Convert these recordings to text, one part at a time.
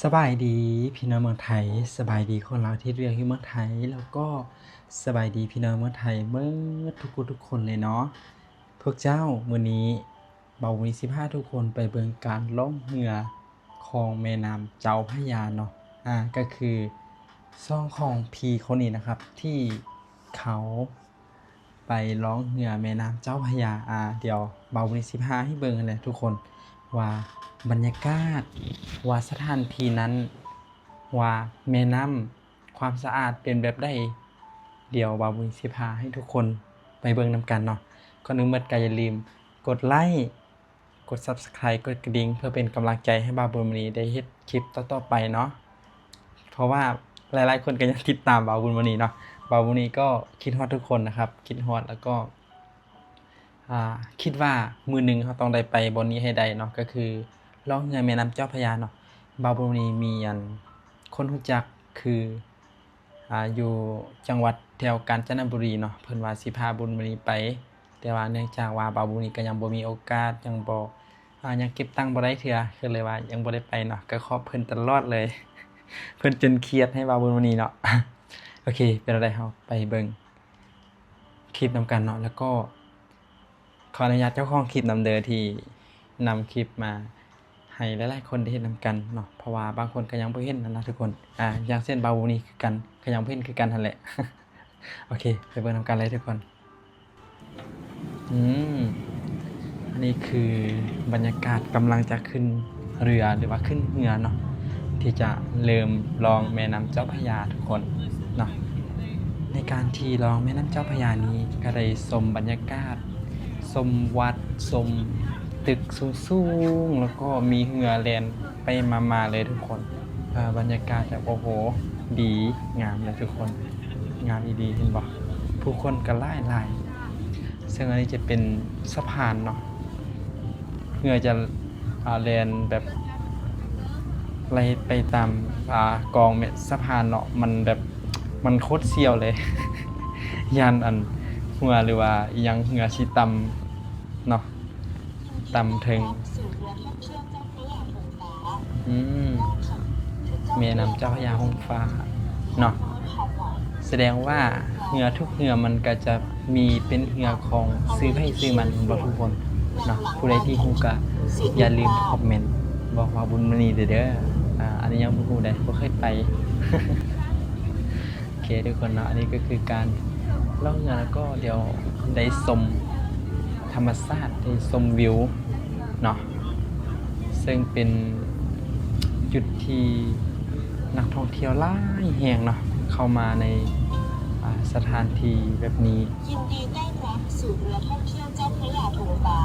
ສະບາຍດີພີ່ນ້ອງເມືອງໄທ, ສະບາຍດີຄົນລາວທີ່ເຮັດວຽກຢູ່ເມືອງໄທ ແລ້ວກໍສະບາຍດີພີ່ນ້ອງເມືອງໄທເໝິດທຸກຜູ້ທຸກຄົນເລີຍເນາະ. ພວກເຈົ້າ, ມື້ນີ້ບ່າວບຸນມີຊິພາທຸກຄົນໄປເບິ່ງການລ່ອງເຮືອຂອງແມ່ນ້ຳເຈົ້າພະຍາເນາະ. ອາ, ກໍຄືຊ່ອງຂອງພີ່ຄົນນີ້ນະຄັບ ທີ່ເຂົາ ໄປລ່ອງເຮືອແມ່ນ້ຳເຈົ້າພະຍາ. ອາ, ດຽວບ່າວບຸນມີຊິພາໃຫ້ເບິ່ງຫັ້ນແຫຼະທຸກຄົນ ວ່າບັນຍາກາດ, ວ່າສະຖານທີ່ນັ້ນ, ວ່າແມ່ນ້ຳ, ຄວາມສະອາດເປັນແບບໃດ. ດຽວບ່າວບຸນມີຊິພາໃຫ້ທຸກຄົນໄປເບິ່ງນຳກັນເນາະ. ກ່ອນອື່ນໝົດກໍຢ່າລືມກົດໄລ ກົດ Subscribe ກົດກະດິ່ງ ເພື່ອເປັນກຳລັງໃຈໃຫ້ບ່າວບຸນມະນີໄດ້ເຮັດຄລິບຕໍ່ໆໄປເນາະ. ເພາະວ່າຫຼາຍໆຄົນກໍຍັງຕິດຕາມບ່າວບຸນມະນີເນາະ. ບ່າວບຸນມະນີກໍຄິດຮອດທຸກຄົນນະຄັບ, ຄິດຮອດ ແລ້ວກໍ ອາ, ຄິດວ່າມື້ໜຶ່ງເຮົາຕ້ອງໄດ້ໄປບ່ອນນີ້ໃຫ້ໄດ້ເນາະ, ກໍຄືລ່ອງເຮືອແມ່ນ້ຳເຈົ້າພະຍາເນາະ. ບ່າວບຸນມະນີມີ ອັນ ຄົນຮູ້ຈັກ ຄື ອາ, ຢູ່ຈັງຫວັດແຖວການຈະນະບູລີເນາະ, ເພິ່ນວ່າຊິພາບຸນມະນີໄປ, ແຕ່ວ່າເນື່ອງຈາກວ່າບ່າວບຸນມະນີກໍຍັງບໍ່ມີໂອກາດ, ຍັງບໍ່ ອາ, ຍັງເກັບຕັງບໍ່ໄດ້ເທື່ອ, ກໍເລີຍວ່າຍັງບໍ່ໄດ້ໄປເນາະ, ກໍຂອບເພິ່ນຕະຫຼອດເລີຍ. ເພິ່ນຈົນຄຽດໃຫ້ບ່າວບຸນມະນີເນາະ. ໂອເຄ, ເປັນແນວໃດ ເຮົາໄປເບິ່ງຄລິບນຳກັນເນາະ. ແລ້ວກໍ ຂໍອະນຸຍາດເຈົ້າຂອງຄລິບນຳເດີ ທີ່ນຳຄລິບມາໃຫ້ຫຼາຍໆຄົນໄດ້ເຫັນນຳກັນເນາະ, ເພາະວ່າບາງຄົນກໍຍັງບໍ່ເຫັນຫັ້ນນະທຸກຄົນ. ອາ, ຢ່າງເຊັ່ນບ່າວບຸນມະນີຄືກັນ, ກໍຍັງບໍ່ເຫັນຄືກັນຫັ້ນແຫຼະ. ໂອເຄ, ໄປເບິ່ງນຳກັນເລີຍທຸກຄົນ. ອືມ, ອັນນີ້ຄືບັນຍາກາດກຳລັງຈະຂຶ້ນເຮືອ ຫຼືວ່າຂຶ້ນເຮືອເນາະ, ທີ່ຈະເລີ່ມລ່ອງແມ່ນ້ຳເຈົ້າພະຍາທຸກຄົນເນາະ. ໃນການທີ່ລ່ອງແມ່ນ້ຳເຈົ້າພະຍານີ້ ກໍໄດ້ຊົມບັນຍາກາດ ຊົມວັດ ຊົມຕຶກສູງໆ ແລ້ວກໍມີເຮືອແລ່ນໄປມາໆເລີຍທຸກຄົນ. ອາ, ບັນຍາກາດແບບ ໂອ້ໂຫ ດີງາມເລີຍທຸກຄົນ, ງາມອີ່ຫຼີ ເຫັນບໍ່? ຜູ້ຄົນກໍຫຼາຍໆ. ເຊິ່ງອັນນີ້ຈະເປັນສະພານເນາະ, ເຮືອຈະ ອາ, ແລ່ນແບບໄລ່ໄປຕາມ ອາ, ກອງແມ່ນສະພານເນາະ, ມັນແບບ ມັນໂຄດສ່ຽວເລີຍ. ຢ້ານອັນເຮືອ ຫຼືວ່າອີ່ຫຍັງ ເຮືອຊິຕ່ຳເນາະ, ຕ່ຳເທິງ. ອືມ, ແມ່ນ້ຳເຈົ້າພະຍາຫົງຟ້າເນາະ. ສະແດງວ່າເຮືອທຸກເຮືອມັນກໍຈະມີເປັນເຮືອຂອງຊື່ໃຜຊື່ມັນ ເຫັນບໍ່ທຸກຄົນເນາະ? ຜູ້ໃດທີ່ຮູ້ກໍຢ່າລືມຄອມເມັນບອກວ່າບຸນມະນີເດີ. ອາ, ອັນນີ້ຍັງບໍ່ຮູ້ເດ້, ບໍ່ເຄີຍໄປ. ໂອເຄທຸກຄົນເນາະ, ອັນນີ້ກໍຄືການລ່ອງເຮືອ ແລ້ວກໍດຽວໄດ້ຊົມທຳມະຊາດ, ໄດ້ຊົມວິວເນາະ, ເຊິ່ງເປັນຈຸດທີ່ນັກທ່ອງທ່ຽວຫຼາຍແຮງເນາະ ເຂົ້າມາໃນ ອາ, ສະຖານທີ່ແບບນີ້. ຍິນດີຕ້ອນຮັບສູ່ເຮືອທ່ອງທ່ຽວເຈົ້າພະຍາຫົງຟ້າ.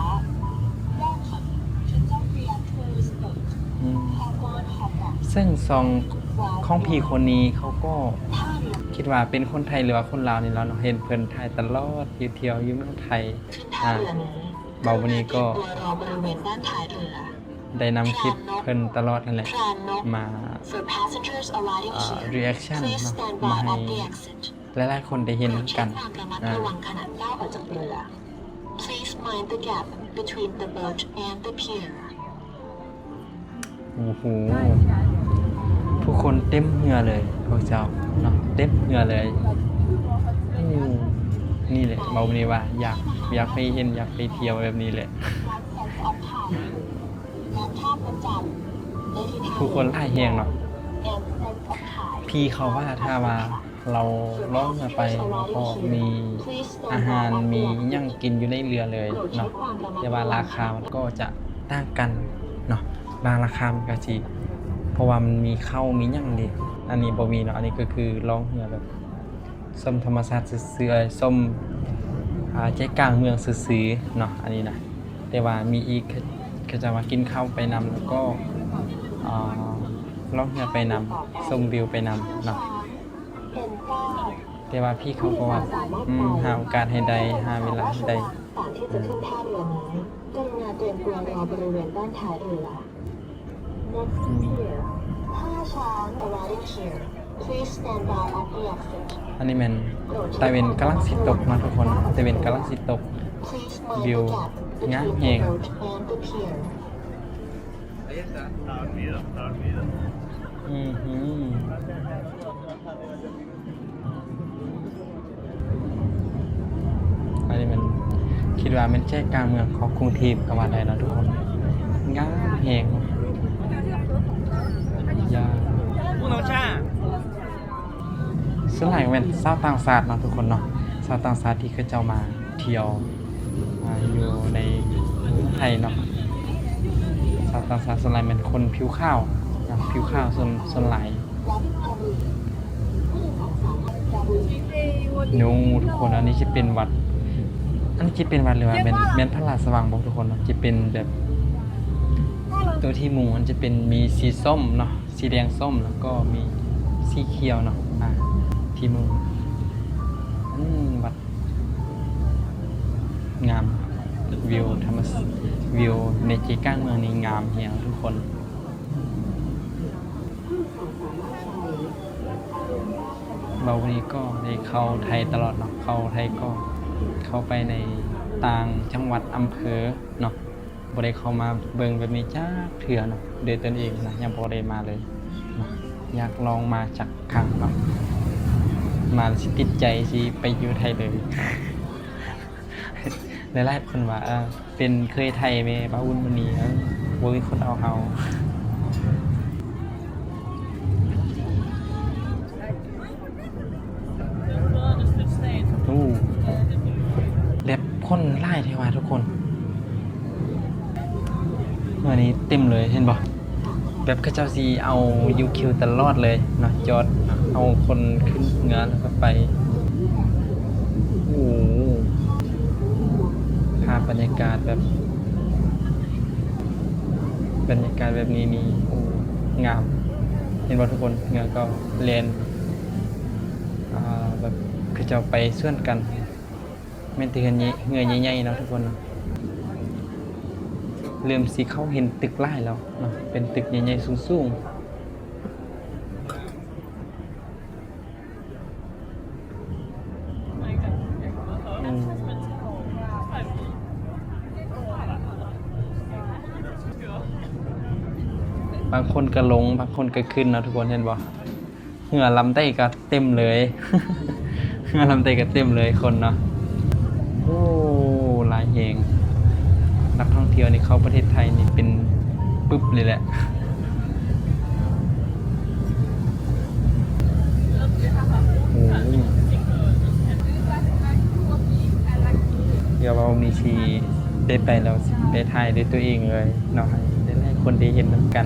Welcome to ເຈົ້າພະຍາ Tourist Boat. ອືມ, ເຊິ່ງຊ່ອງຂອງພີ່ຄົນນີ້ເຂົາກໍຄິດວ່າເປັນຄົນໄທ ຫຼືວ່າຄົນລາວນີ້ລະເນາະ, ເຫັນເພິ່ນຖ່າຍຕະຫຼອດ ຢູ່ທ່ຽວຢູ່ເມືອງໄທ. ອາ, ບ່າວບຸນມະນີກໍໄດ້ນຳຄລິບເພິ່ນຕະຫຼອດຫັ້ນແຫຼະ ມາ ອາ, reaction ເນາະ, ມາໃຫ້ ຫຼາຍໆຄົນໄດ້ເຫັນນຳກັນ. ອາ, Please mind the gap between the boat and the pier. ໂອ້ໂຫ, ຜູ້ຄົນເຕັມເຮືອເລີຍພວກເຈົ້າເນາະ, ເຕັມເຮືອເລີຍ. ໂອ້, ນີ້ແຫຼະ ເວົ້ານີ້ວ່າຢາກ, ຢາກໄປເຫັນ, ຢາກໄປທ່ຽວແບບນີ້ແຫຼະ. ຜູ້ຄົນຫຼາຍແຮງເນາະ. ພີ່ເຂົາວ່າຖ້າວ່າ ເຮົາລ່ອງເຮືອໄປ ເຮົາກໍມີອາຫານ ມີອີ່ຫຍັງກິນຢູ່ໃນເຮືອເລີຍເນາະ, ແຕ່ວ່າລາຄາມັນກໍຈະຕ່າງກັນເນາະ, ບາງລາຄາມັນກໍຊິ ເພາະວ່າມັນມີເຂົ້າມີຫຍັງເດ້. ອັນນີ້ບໍ່ມີເນາະ, ອັນນີ້ກໍຄືລ່ອງເຮືອແບບຊົມທຳມະຊາດຊື່ໆ, ຊົມ ອາ ໃຈກາງເມືອງຊື່ໆເນາະ ອັນນີ້ນະ. ແຕ່ວ່າມີອີກ ເຂົາເຈົ້າວ່າກິນເຂົ້າໄປນຳ ແລ້ວກໍ ອາ ລ່ອງເຮືອໄປນຳ ຊົມວິວໄປນຳເນາະ. ແຕ່ວ່າພີ່ເຂົາກໍວ່າ ອືມ ຫາໂອກາດໃຫ້ໄດ້ ຫາເວລາໃຫ້ໄດ້. ກ່ອນທີ່ຈະຂຶ້ນທ່າເຮືອນີ້ ກະລຸນາຕຽມຕົວລໍບໍລິເວນດ້ານທ້າຍເຮືອ. Next pier, ທ່າຊ້າງ arriving here. Please stand by at the exit. ອັນນີ້ແມ່ນຕາເວັນກຳລັງຊິຕົກເນາະທຸກຄົນ, ຕາເວັນກຳລັງຊິຕົກ. ວິວງາມແຮງ. ອືມ. ອືມ ອັນນີ້ແມ່ນ ຄິດວ່າແມ່ນໃຈກາງເມືອງຂອງກຸງເທບກໍວ່າໄດ້ເນາະທຸກຄົນ. ງາມແຮງເນາະ. ສ່ວນຫຼາຍແມ່ນຊາວຕ່າງຊາດເນາະທຸກຄົນເນາະ, ຊາວຕ່າງຊາດທີ່ເຂົາເຈົ້າມາທ່ຽວ ອາ ຢູ່ໃນໄທເນາະ. ຊາວຕ່າງຊາດສ່ວນຫຼາຍແມ່ນຄົນຜິວຂາວເນາະ, ຜິວຂາວສ່ວນ ສ່ວນຫຼາຍ. ນູ ທຸກຄົນ ອັນນີ້ຊິເປັນວັດ ອັນນີ້ຊິເປັນວັດ ຫຼືວ່າແມ່ນ ແມ່ນພະລາຊະວັງບໍ່ທຸກຄົນເນາະ? ຈະເປັນແບບ ຕົວທີ່ມຸງມັນຈະເປັນມີສີສົ້ມເນາະ, ສີແດງສົ້ມ ແລ້ວກໍມີສີຂຽວເນາະ. ອາ ທີ່ມຸງ ອືມ ວັດ ງາມ. ວິວທຳມະ ວິວໃນໃຈກາງເມືອງນີ້ງາມແຮງທຸກຄົນ. ເວົ້ານີ້ກໍໄດ້ເຂົ້າໄທຕະຫຼອດເນາະ, ເຂົ້າໄທກໍເຂົ້າໄປໃນຕ່າງຈັງຫວັດອຳເພີເນາະ, ບໍ່ໄດ້ເຂົ້າມາເບິ່ງແບບນີ້ຈັກເທື່ອເນາະ ໂດຍຕົນເອງນະ, ຍັງບໍ່ໄດ້ມາເລີຍເນາະ. ຢາກລອງມາຈັກຄັ້ງເນາະ, ມາຊິຕິດໃຈ ຊິໄປຢູ່ໄທເລີຍ. ຫຼາຍໆຄົນວ່າ ເອີ ເປັນເຄີຍໄທແມ່ ປາອຸ່ນມື້ນີ້ ເອີ ບໍ່ມີຄົນເອົາເຮົາ. ໂອ້ ແບບຄົນຫຼາຍແທ້ວ່າທຸກຄົນ. ມື້ນີ້ເຕັມເລີຍ ເຫັນບໍ່? ແບບເຂົາເຈົ້າຊິເອົາຢູ່ຄິວຕະຫຼອດເລີຍເນາະ, ຈອດເອົາຄົນຂຶ້ນເຮືອແລ້ວກໍໄປ. ໂອ້ ພາບບັນຍາກາດແບບ ບັນຍາກາດແບບນີ້ນີ້ ໂອ້ ງາມ. ເຫັນບໍ່ທຸກຄົນ? ເຮືອກໍແລ່ນ ອ່າ ແບບເຂົາເຈົ້າໄປສວນກັນ. ແມ່ນແຕ່ເຮືອນໃຫຍ່ ເຮືອໃຫຍ່ໆເນາະທຸກຄົນເນາະ. ເລີ່ມຊິເຂົ້າເຫັນຕຶກຫຼາຍແລ້ວເນາະ, ເປັນຕຶກໃຫຍ່ໆສູງໆ. ອືມ ບາງຄົນກໍລົງ ບາງຄົນກໍຂຶ້ນເນາະທຸກຄົນ ເຫັນບໍ່? ເຮືອລຳໃດກໍເຕັມເລີຍ ເຮືອລຳໃດກໍເຕັມເລີຍຄົນເນາະ. ໂອ້ ຫຼາຍແຮງ ນັກທ່ອງທ່ຽວນີ້ເຂົ້າປະເທດໄທນີ້ເປັນປຶບເລີຍແຫຼະ. ໂອ້ ດຽວເຮົາມີຊິໄດ້ໄປແລ້ວ ຊິໄປຖ່າຍດ້ວຍຕົວເອງເລີຍເນາະ ໃຫ້ຫຼາຍໆຄົນໄດ້ເຫັນນຳກັນ.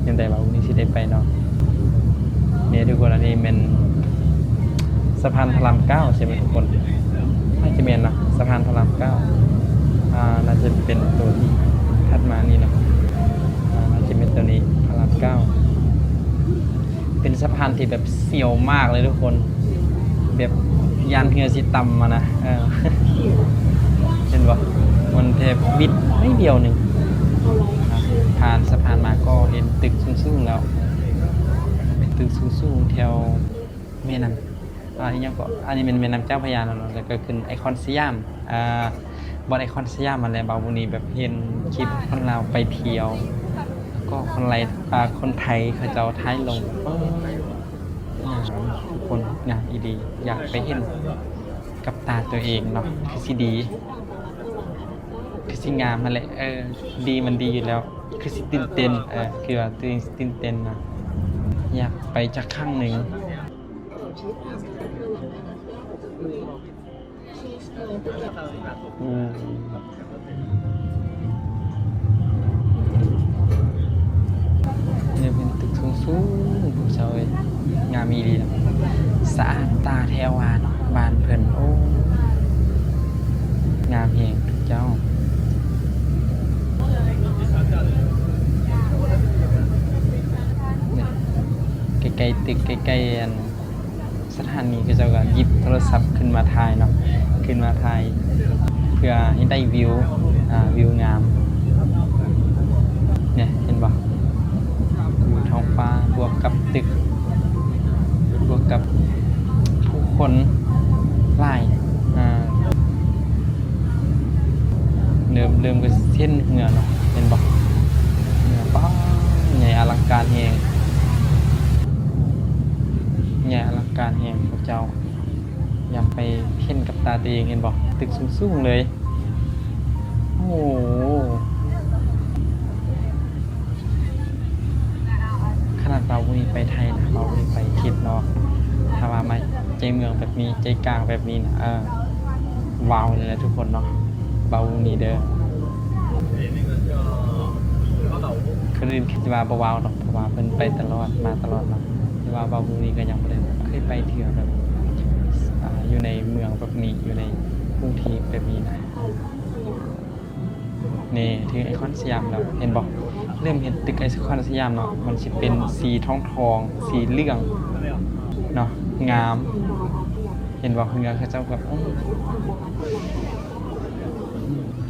ຈັ່ງໃດວ່າມື້ນີ້ຊິໄດ້ໄປເນາະ. ນີ້ທຸກຄົນ ອັນນີ້ແມ່ນສະພານພະລາມເກົ້າ ໃຊ່ໄໝທຸກຄົນ? ໜ້າຈະແມ່ນເນາະ ສະພານພະລາມເກົ້າ. ອ່າ ໜ້າຈະເປັນໂຕທີ່ຖັດມານີ້ເນາະ. ອ່າ ໜ້າຈະແມ່ນໂຕນີ້ ພະລາມເກົ້າ. ເປັນສະພານທີ່ແບບສຽວມາກເລີຍທຸກຄົນ ແບບຢ້ານເຮືອຊິຕຳຫັ້ນນະ. ເອີ ເຫັນບໍ່? ມັນແຄ່ບິດໜ້ອຍດຽວໜຶ່ງ. ຜ່ານສະພານມາກໍເຫັນຕຶກສູງໆແລ້ວ ເປັນຕຶກສູງໆແຖວແມ່ນ້ຳ ອ່າ ອີຫຍັງເກາະ ອັນນີ້ແມ່ນແມ່ນ້ຳເຈົ້າພະຍາເນາະ ແລ້ວກໍຂຶ້ນໄອຄອນສະຫຍາມ. ອ່າ ບ່ອນໄອຄອນສະຫຍາມຫັ້ນແຫຼະ ບ່າວບຸນນີແບບເຫັນຄລິບຄົນລາວໄປທ່ຽວ ແລ້ວກໍຄົນໄລ ອ່າ ຄົນໄທເຂົາເຈົ້າຖ່າຍລົງ. ເອີ ງາມທຸກຄົນ ງາມອີ່ຫຼີ ຢາກໄປເຫັນກັບຕາຕົວເອງເນາະ. ຄືຊິດີ ຄືຊິງາມຫັ້ນແຫຼະ. ເອີ ດີມັນດີຢູ່ແລ້ວ ຄືຊິຕື່ນເຕັ້ນ ເອີ ຄືວ່າຕົວເອງຊິຕື່ນເຕັ້ນນະ. ຢາກໄປຈັກຄັ້ງໜຶ່ງ. ອືມ ນີ້ເປັນຕຶກສູງໆ ຜູ້ສາວເອີຍ ງາມອີ່ຫຼີເນາະ. ສະອາດຕາແທ້ວ່າເນາະ ບ້ານເພິ່ນ ໂອ້ ງາມແຮງເຈົ້າ. ໃກ້ໆຕຶກ ໃກ້ໆອັນ ສະຖານນີ ເຂົາເຈົ້າກໍຫຍິບໂທລະສັບຂຶ້ນມາຖ່າຍເນາະ ຂຶ້ນມາຖ່າຍເພື່ອໃຫ້ໄດ້ວິວ ອ່າ ວິວງາມ. ນີ້ເຫັນບໍ່ ຢູ່ທ້ອງຟ້າບວກກັບຕຶກ ບວກກັບຜູ້ຄົນຫຼາຍ. ອ່າ ເລີ່ມ ເລີ່ມກໍເຫັນເຮືອເນາະ ເຫັນບໍ່? ເໜືອປ້າ ໃຫຍ່ອະລັງການແຮງ ໃຫຍ່ອະລັງການແຮງ ພວກເຈົ້າຢາກໄປເຫັນກັບຕາຕົວເອງ ເຫັນບໍ່? ຕຶກສູງໆເລີຍ. ໂອ້ໂຫ ຂະໜາດວ່າບໍ່ມີໄປໄທນະ ເວົ້ານີ້ໄປຄິດເນາະ ຖ້າວ່າມາໃຈເມືອງແບບນີ້ ໃຈກາງແບບນີ້ນະ ເອີ ວ້າວເລີຍແຫຼະທຸກຄົນເນາະ ເວົ້ານີ້ເດີ. ຄົນອື່ນຄິດວ່າບໍ່ເວົ້າດອກ ເພາະວ່າເພິ່ນໄປຕະຫຼອດ ມາຕະຫຼອດເນາະ ແຕ່ວ່າເວົ້ານີ້ກໍຍັງບໍ່ໄດ້ເຄີຍໄປເທື່ອ ແບບ ອ່າ ຢູ່ໃນເມືອງແບບນີ້ ຢູ່ໃນກຸງເທບແບບນີ້ນະ. ນີ້ ເຖິງໄອຄອນສະຫຍາມແລ້ວ ເຫັນບໍ່? ເລີ່ມເຫັນຕຶກໄອຄອນສະຫຍາມເນາະ ມັນຊິເປັນສີທອງໆ ສີເຫຼືອງເນາະ ງາມ ເຫັນບໍ່? ເຮືອນເຂົາເຈົ້າແບບ ອື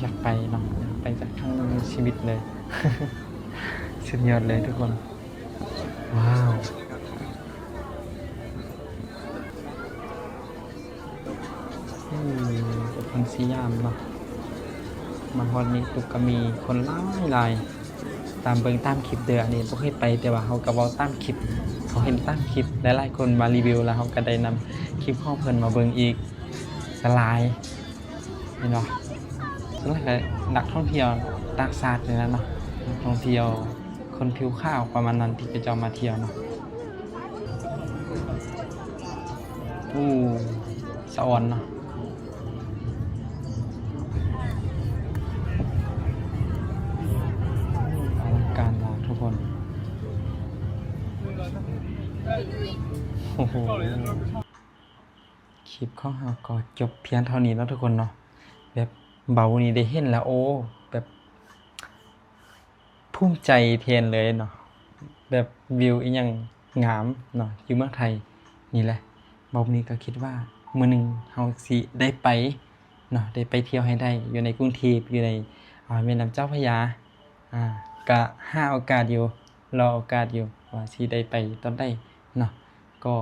ຢາກໄປເນາະ ຢາກໄປຈັກຄັ້ງໜຶ່ງໃນຊີວິດເລີຍ ສຸດຍອດເລີຍທຸກຄົນ. ວ້າວ ອືມ ນະຄອນສະຫຍາມເນາະ ມາຮອດນີ້ປຸບກໍມີຄົນຫຼາຍໆ ຕາມເບິ່ງຕາມຄລິບເດີ. ອັນນີ້ບໍ່ເຄີຍໄປ ແຕ່ວ່າເຮົາກໍເວົ້າຕາມຄລິບ ເຮົາເຫັນຕາມຄລິບ ຫຼາຍໆຄົນມາຣີວິວ ແລ້ວເຮົາກໍໄດ້ນຳຄລິບຂອງເພິ່ນມາເບິ່ງອີກ ກໍຫຼາຍ ເຫັນບໍ່? ສ່ວນຫຼາຍກໍນັກທ່ອງທ່ຽວຕ່າງຊາດນີ້ແຫຼະເນາະ ນັກທ່ອງທ່ຽວ ຄົນຜິວຂາວປະມານນັ້ນ ທີ່ເຂົາເຈົ້າມາທ່ຽວເນາະ. ໂອ້ ສະອອນເນາະ ອະລັງການຫຼາຍທຸກຄົນ. ໂອ້ໂຫ ຄລິບຂອງເຮົາກໍຈົບພຽງເທົ່ານີ້ເນາະທຸກຄົນເນາະ. ແບບເບົານີ້ໄດ້ເຫັນແລ້ວ ໂອ້ ແບບ ພູມໃຈແທນເລີຍເນາະ ແບບວິວອີ່ຫຍັງງາມເນາະ ຢູ່ເມືອງໄທນີ້ແຫຼະ. ເບົານີ້ກໍຄິດວ່າມື້ໜຶ່ງເຮົາຊິໄດ້ໄປເນາະ ໄດ້ໄປທ່ຽວໃຫ້ໄດ້ ຢູ່ໃນກຸງເທບ ຢູ່ໃນ ອ່າ ແມ່ນ້ຳເຈົ້າພະຍາ ອ່າ ກະຫາໂອກາດຢູ່ ລໍໂອກາດຢູ່ວ່າຊິໄດ້ໄປຕອນໃດເນາະ. ກໍ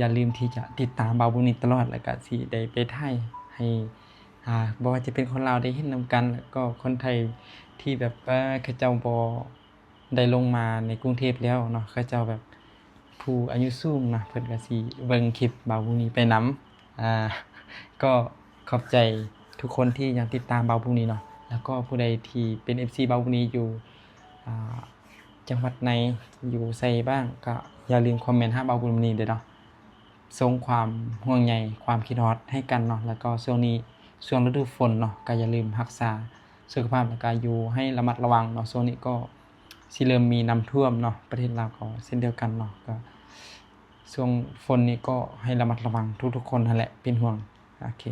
ຢ່າລືມທີ່ຈະຕິດຕາມບ່າວບຸນນີ້ຕະຫຼອດ ແລ້ວກະຊິໄດ້ໄປຖ່າຍໃຫ້ ອ່າ ບໍ່ວ່າຈະເປັນຄົນລາວໄດ້ເຫັນນຳກັນ ແລ້ວກໍຄົນໄທທີ່ແບບ ເອີ ເຂົາເຈົ້າບໍ່ໄດ້ລົງມາໃນກຸງເທບແລ້ວເນາະ ເຂົາເຈົ້າແບບຜູ້ອາຍຸສູງນະ ເພິ່ນກະຊິເບິ່ງຄລິບບ່າວບຸນນີ້ໄປນຳ. ອ່າ ກໍຂອບໃຈທຸກຄົນທີ່ຍັງຕິດຕາມບ່າວບຸນນີ້ເນາະ ແລ້ວກໍຜູ້ໃດທີ່ເປັນເອັຟຊີບ່າວບຸນນີ້ຢູ່ ອ່າ ຈັງຫວັດໃດ ຢູ່ໃສບ້າງ ກໍຢ່າລືມຄອມເມັນຫາບ່າວບຸນນີ້ເດີເນາະ ສົ່ງຄວາມຫ່ວງໃຍ ຄວາມຄິດຮອດໃຫ້ກັນເນາະ. ແລ້ວກໍຊ່ວງນີ້ຊ່ວງລະດູຝົນເນາະ ກໍຢ່າລືມຮັກສາສຸຂະພາບ ແລ້ວກໍຢູ່ໃຫ້ລະມັດລະວັງເນາະ. ຊ່ວງນີ້ກໍຊິເລີ່ມມີນ້ຳຖ້ວມເນາະ ປະເທດລາວກໍເຊັ່ນດຽວກັນເນາະ ກໍຊ່ວງຝົນນີ້ກໍໃຫ້ລະມັດລະວັງທຸກໆຄົນຫັ້ນແຫຼະ ເປັນຫ່ວງ. ໂອເຄ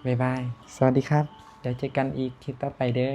ບາຍບາຍ ສະຫວັດດີຄັບ ແລ້ວເຈີກັນອີກຄລິບຕໍ່ໄປເດີ.